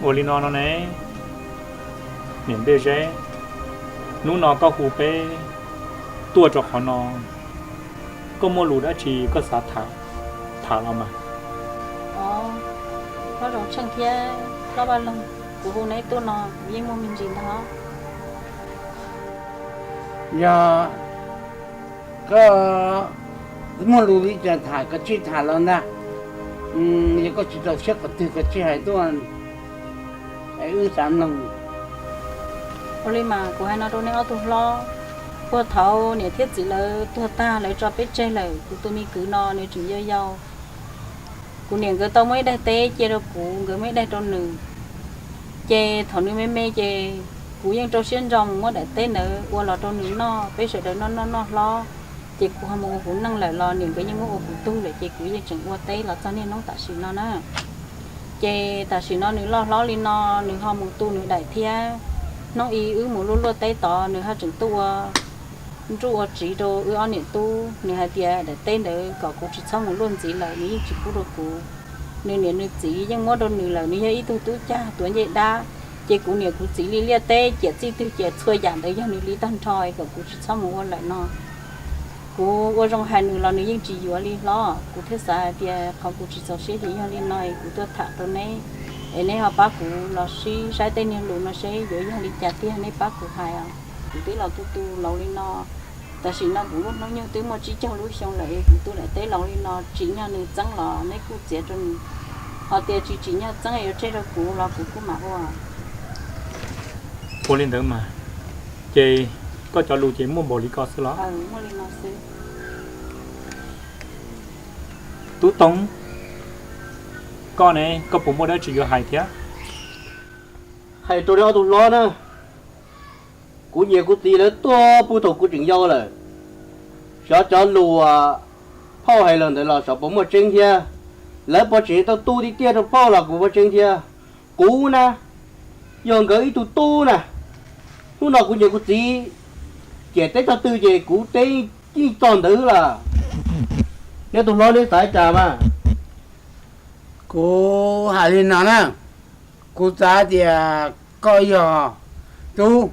Ua li no no ne, niam Npej Zeb, hnub no koj hu peb tuaj rau qhov no, koj muaj lus dab tsi koj xav tham, tham los mas. Ob, Hlob Zoo Tsheej thiab Hlob Vaj Loog, kuv hu neb tuaj no kuv yeej muaj me ntsis ntag. Yog koj muaj lus li cas tham koj tsij tham los ntag. Yog koj tsis txaus siab qhov twg koj tsij hais tuaj, wb xav mloog. Ua li mas kuv hais no rau neb ob tug hlob, puag thaum niam thiab txiv lawv tuag tag lawv tso peb tseg lawm, kuv tus me kwv no nws tseem yau yau. Kuv niam nkawd tau muab ib daim teb cia rau kuv, nkawd muab ib daim rau nws. Ces thaum nws me me ces kuv yeej rau siab ntso mus muab daim teb ntawd ua los rau nws noj, peb sawv daws noj noj noj hlob. Ces kuv ho mus ua kuv neej lawm los niam nkawd yeej muab ua kuv tug lawm, ces kuv yeej tseem ua teb los txog niaj hnub tam sim no na. Ces tam sim no nws loj hlob li no, nws ho mus tu nws daim thiab. Hnub ib wb mus luaj luaj teb tod, nws ho tseem tuaj ua nruj ua tsiv rau wb ob niam tub. Nws hais tias daim teb ntawd kom kuv tsis txhob mus luaj ntxiv lawm, nws yeej tsis pub rau kuv. Nws niam nws txiv yeej muab rau nws lawm, nws yog ib tug tub cag tuav ncej dab. Ces kuv niam kuv txiv li liaj teb ciam txij twg ces txhua yam ntawd yog nws li tag nrho, kom kuv tsis txhob mus ua lawm no. Kuv ua zoo hais nws los nws yeej tsis yuav li hlob, kuv thiaj xav hais tias qhov kuv tsis txaus siab ces yog li no, kuv tuaj tham rau neb, es neb ho pab kuv los sib saib tej niag lus no seb yuav yog li cas tiag, neb pab kuv hais os. Kuv twb los tu tu laus li no, tam sim no kuv lub hnub nyoog twb muaj tsib caug lub xyoo lawm, kuv tu daim teb laus li no, tsim nyog nws txeeb los neb kuj txiav rau nws, ho tias tsis tsim nyog txeeb yuav tseg rau kuv los kuv kuj mam ua. Ua li ntawd mas, ces koj cov lus ces muaj npaum li ko xwb los? Tub Toog, koj ne, koj puas muaj dab tsi yuav hais thiab? Hais rau neb ob tug hlob na, kuv niam kuv txiv lawv tuag puag thaum kuv tseem yau lawm. Xyov cov lus phauj hais los ntawd los xyov puas muaj tseeb thiab. Lawv puas tseem tau tu tiag tiag rau phauj los kuv muaj tseeb thiab. Kuv na, yog nkawd ib tug tub na. Hnub no kuv niam kuv txiv ciam teb txog twg ces kuv teb yeej txog ntawd lawm. Neb tus hlob neb xav cas mas? Kuv hais li no na, kuv xav tias koj yog tub,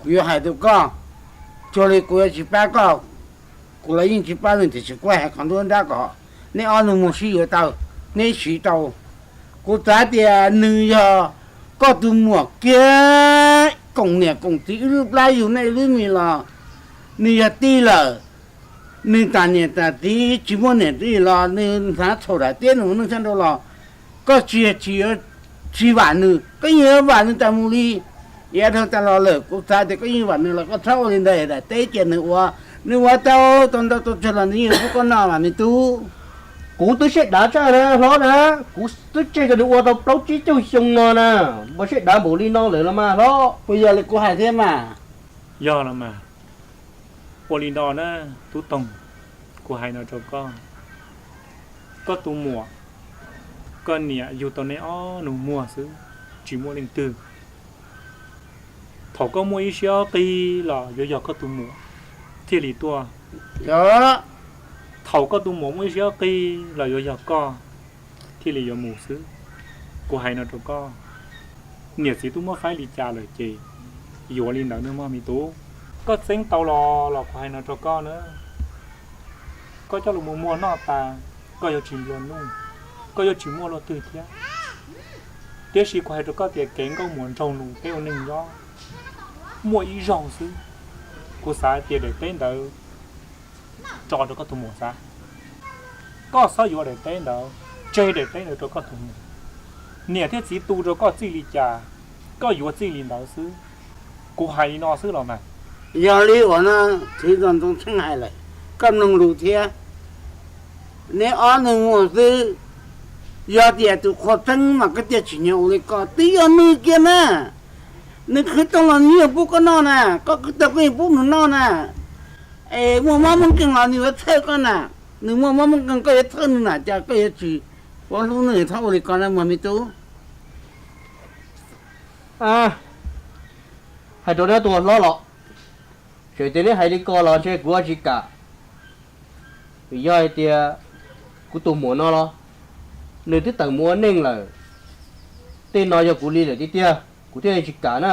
kuv yuav hais rau koj, cuag li kuv yuav tsis pab koj, kuv los yeej tsis pab nws tiam sis kuv hais qhov nruab nrab kom neb ob nus muag sib yuav tau, neb siv tau. Kuv xav tias nws yog koj tus muam kiag, koom niam koom txiv wb lub plab yug nej lub mis los nws yog tij lawm. Nws tas niam tas txiv tsis muaj niam txiv los nws hnav txhaum daim tiab nws ua neej sab nraud los koj tsis, tsis yuav, tsis vam nws, koj yeej yuav vam nws tas mus li. Yav dhau tas los lawm kuv xav tias koj yeej vam nws los koj txhob ua li ntawd, daim teb cia nws ua, nws ua tau tau ntau tau tsawg los nws yeej pub koj noj mas me tub. Kuv twb siab dav tshaj na hlob na, kuv twb tseg rau nws ua tau plaub tsib caug xyoo no na, npaum siab dav npaum li no lawm los mas hlob. Puas yog li kuv hais thiab mas? Yog los mas. Ua li no na, Tub Toog, kuv hais no rau koj, koj tus muam, koj niam yug tau neb ob nus muag xwb, tsis muaj leej twg. Thaum koj muaj ib siab ob qig los yuav yog koj tus muam thiaj li tuaj. Thaum koj tus muam muaj ib siab ob qig los yuav yog koj thiaj li yuav mus xwb. Kuv hais no rau koj, niam txiv twb muab faib li cas lawm ces yuav li ntawd nawb mog me tub. Koj txeeb tau los los kuv hais no rau koj na, koj coj los mus muag noj tas, koj yuav tsis nplua nuj, koj yuav tsis muaj luaj twg thiab. Tiam sis kuv hais rau koj tias kev nkauj muam nraug nus peb ua neej nyob muaj ib zaug xwb. Kuv xav tias daim teb ntawd tso rau koj tus muam xav. Koj txhob yuav daim teb ntawd, tseg daim teb ntawd rau koj tus muam. Niam thiab txiv tu rau koj txij li cas, koj yuav txij li ntawd xwb. Kuv hais li no xwb los mas. Yog li uas no, txiv Ntxoov Tsheej hais lawm, koj mloog lus thiab. Neb ob nus muag xwb, yog tias tus qhua txeeb mas koj thiaj tsim nyog ua li ko, twb yog nws kiag na. Nws khwv tau los nws yeej pub koj noj na, koj khwv tau koj yeej pub nws noj na. Es muaj mob muaj nkeeg los nws yuav txhawj koj na, nws muaj mob muaj nkeeg koj yuav txhawj nws na, cas koj yuav tsis ua hlub nws, txhob ua li ko na mog me tub. Hais rau neb tus hlob los, txawm tias neb hais li ko los ntshe kuv tsis kam. Vim yog hais tias kuv tus muam no los nws twb tawm mus ua neej lawm, Tej no yog kuv li lawm tiag tiag, kuv thiaj tsis kam na.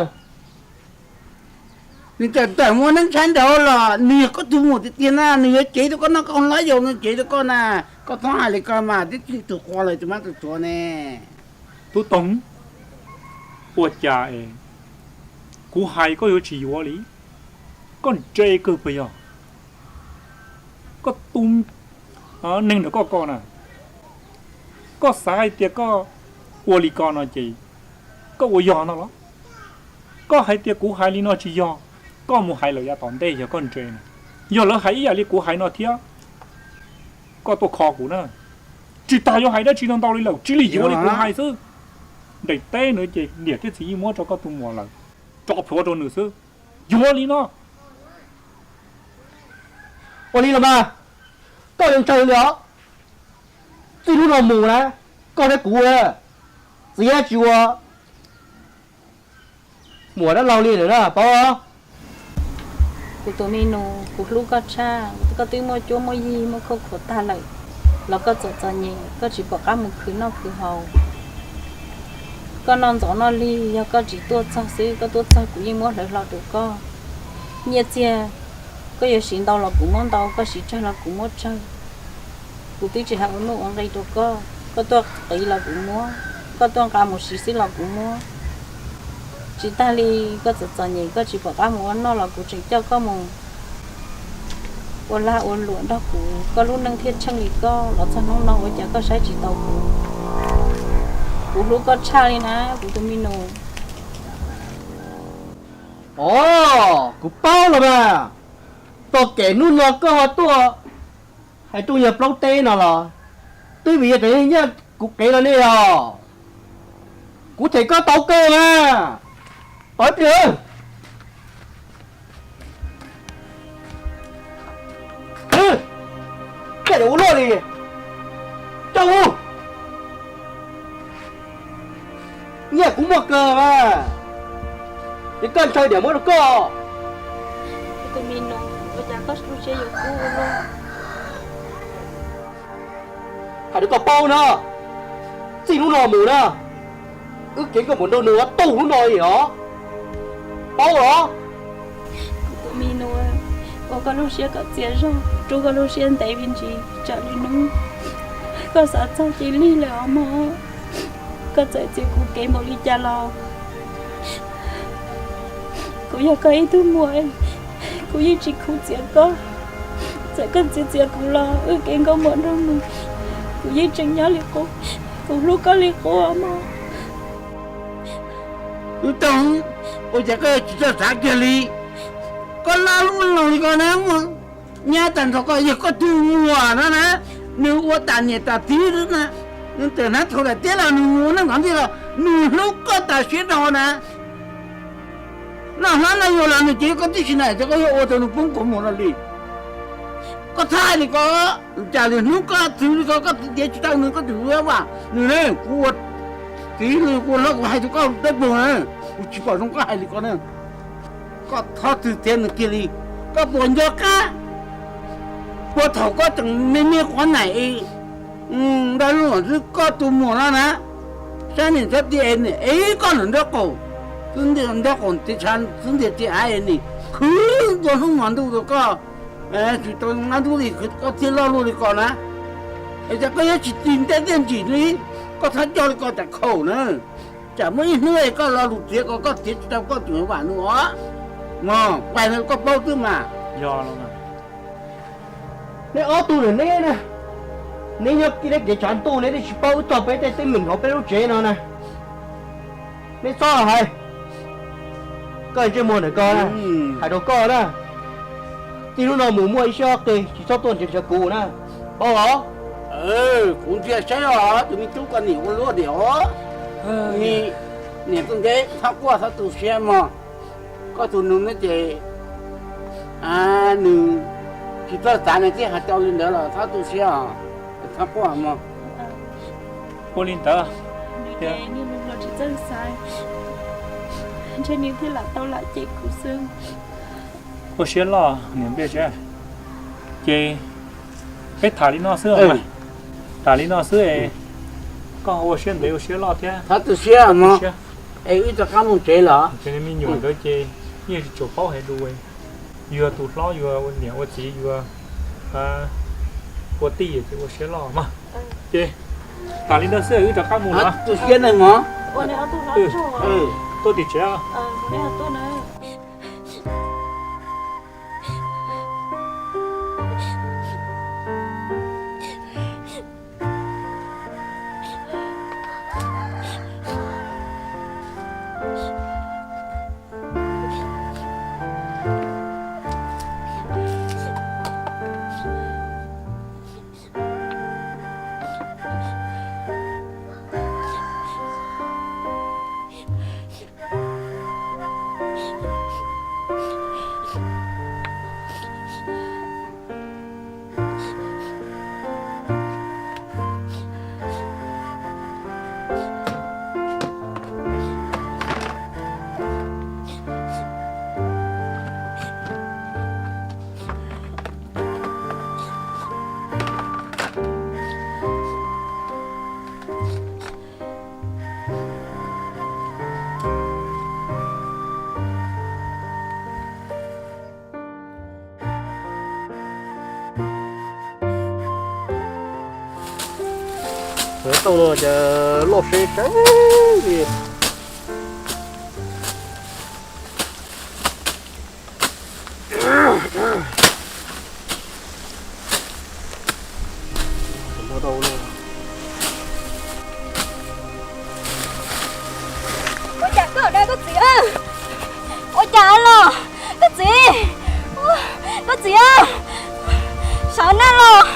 Nws tawm tawm muaj neeb tshaib nraud los nws yog koj tus muam tiag tiag na, nws yuav cev rau koj noj, koj hlab yaus nws cev rau koj na. Koj txhob hais li ko mas, twb tsis tus qhua lawm tus mab tus suav ne. Tub Toog, ua cas es kuv hais koj yuav tsis yuav li? Koj ntse kawg puas yog? Koj tus neeg ntawm koj ko na, koj xav hais tias koj ua li ko no ces koj ua yog no los? Koj hais tias kuv hais li no tsis yog, koj mus hais lawm yav tom ntej yog koj ntse na. Yog lawv hais ib yam li kuv hais no thiab, koj tuaj kho kuv na. Tsis tas yuav hais dab tsi no ntau li lawm, tsis li yuav li kuv hais xwb. Ntev teb no ces niam thiab txiv yeej muab rau koj tus muam lawm, tso plhuav rau nws xwb. Yuav li no. Ua li los mas, koj yuav ntshaw li os. Txij hnub no mus na, koj thiab kuv txiv tsis ua muam dab laug li lawm na, paub? Kuv tus me nus, kuv hlub koj tshaj, koj twb muaj cuab muaj yig muaj khauj khuav tag lawm los koj txom txom nyem, koj tsis pom qab mus khwv noj khwv haus. Koj noj ntxov noj lig, yog koj tsis tuaj txog xwb, koj tuaj txog kuv yeej muab hlawv hlo rau koj. Nyiaj txiag koj yuav siv ntau los kuv muab ntau, koj siv tsawg los kuv muab tsawg. Kuv twb tsis hais ua nuj ua nqi rau koj, koj tuaj qiv los kuv muab, koj tuaj nqa mus siv xwb los kuv muab. Tsis tag li, koj txom txom nyem koj tsis pom qab mus ua noj los kuv tseem coj koj mus ua lag ua luam nrog kuv, koj lub neej thiaj tsheej li koj. Los txog hnub no ua cas koj saib tsis taus kuv? Kuv hlub koj tshaj li na, kuv tus me nus. Os, kuv paub los mas. Txoj kev hnub no koj ho tuaj hais rau yawg plaub teb no los twb vim yog cov nyiaj kuv qiv los ne yog? Kuv them koj tau kawg mas. Pov plis, koj yuav ua luaj li, coj mus. Nyiaj kuv muaj kawg mas, es koj ntshaw diam muab rau koj. Tus me nus, ua cas koj lub siab yuav kub ua luaj? Hais rau koj paub na, txij hnub no mus na, wb kev nkauj muam nraug nus tu hnub no li os, paub los? Kuv tus me nus, ua koj lub siab kom txias zog, rub koj lub siab ntev me ntsis, tsam lwm hnub koj xav txog ces lig lawm os mog. Koj txawm txiav kuv kev npaum li cas los kuv yog koj ib tug muam, kuv yeej tsis khuv txiav koj. Txawm koj txiav txiav kuv los wb kev nkauj muam nraug nus, kuv yeej tseem nyob li qub, kuv hlub koj li qub mog. Tub Toog, ua cas koj yuav tsis txawj xav kiag li? Koj laj lub laus li ko na, nyab tag nrho koj yog koj tus muam no na, nws ua tas niam tas txiv na, nws txawm hnav tshauv daim tiab los nws mus ua neej tom ntej los nws hlub koj tas siab rau na. Noj hlab noj yuag los nws ces koj tib si na, ces koj yuav ua rau nws poob kua muag no li. Koj txhob hais li ko, cas lwm hnub koj txwv li ko koj txiav tsis tau nws koj tseem yuav vam nws ne. Kuv ua txiv li kuv hlob kuv hais rau koj tej pag na, kuv tsis pom zoo koj hais li ko na. Koj txhob txwv txiav nws kiag li. Koj puas nco qab puag thaum koj tseem me me quav naim es nrog lub xwb koj tus muam no na, sab niam sab txiv es niam ev koj ntawm nraub qaum, xwb ntiag nraub qaum txiv tshav xwb ntiag txiv av es nim khwv ntua hnub hmo ntuj rau koj, tsis tau nab ntub li koj thiaj loj luaj li ko na. Es cas koj yuav tsis tig ntaj tiaj ntsim li, koj txhob coj li ko tas khaum na. Tsam muaj ib hnub es koj lo lus txiav ko koj txiav tsis tau koj tseem vam nws os. Mog, pais no koj paub xwb mas. Neb ob tug na neb na, neb nyob neb kev tshav ntuj neb twb tsis paub wb txog peb tej teeb meem hauv peb lub tsev no na. Neb txhob hais, koj ntsej muag ntawm ko na, hais rau koj na, txij hnub no mus muaj ib siab ob qig tsis txhob tuaj nrhiav kuv na, paub los? Kuv ntsia saib os, tus me tub koj nim ua luaj diam os. Niam txoj ntev txhob quaj txhob tu siab mog. Koj tus nus no ces nws tsis txawj xav nws thiaj hais tau li ntawd los txhob tu siab os, txhob quaj mog. Ua li ntawd, nws tsis txawj xav, ntshe nws thiaj lam tau lam cem kuv xwb. Ua siab loj niam npej tsev, ces peb tham li no xwb, tham li no xwb es Koj ua siab ntev ua siab loj thiab. Txhob tu siab mog. Es wb rov qab mus tsev los? Cov me nyuam nkawd ces yeej tsis tshua paub hais lus. Yog tus hlob yuav ua niam ua txiv yuav ua tij ces ua siab loj mog. Ces tas li no xwb wb rov qab mus los. Tu siab nawb mog. Tuaj tim tsev. Tau no ces loj seb seb li. Ua cas koj da koj txiv? Ua cas los koj txiv? Koj txiv, sawv na los.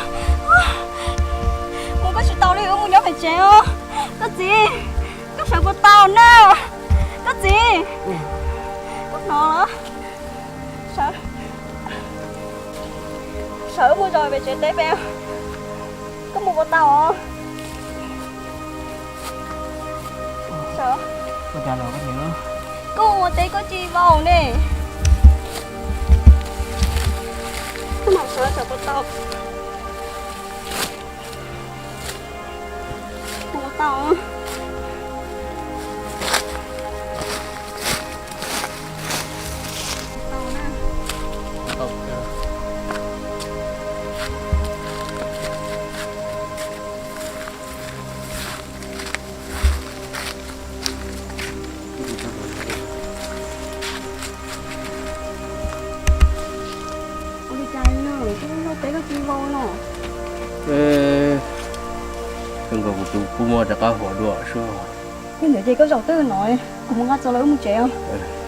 Mus koj tsis tau li, wb mus nyob pem tsev os. Koj txiv, koj sawv puas tau na? Koj txiv, koj hnov los? Sawv, sawv mus zov pem tsev teb pem. Koj mus puas tau os? Sawv, koj ua teb koj tsis vau ne. Koj mam sawv sawv puas tau. Ua tau. Ua li cas no, koj ua teb koj tsis vau no? Koj nkaus kuv tus kua muag rov qab huam dua sub. Yog ntawd ces koj zaum twj no, kuv mus nqa txog lawv wb mus tsev os.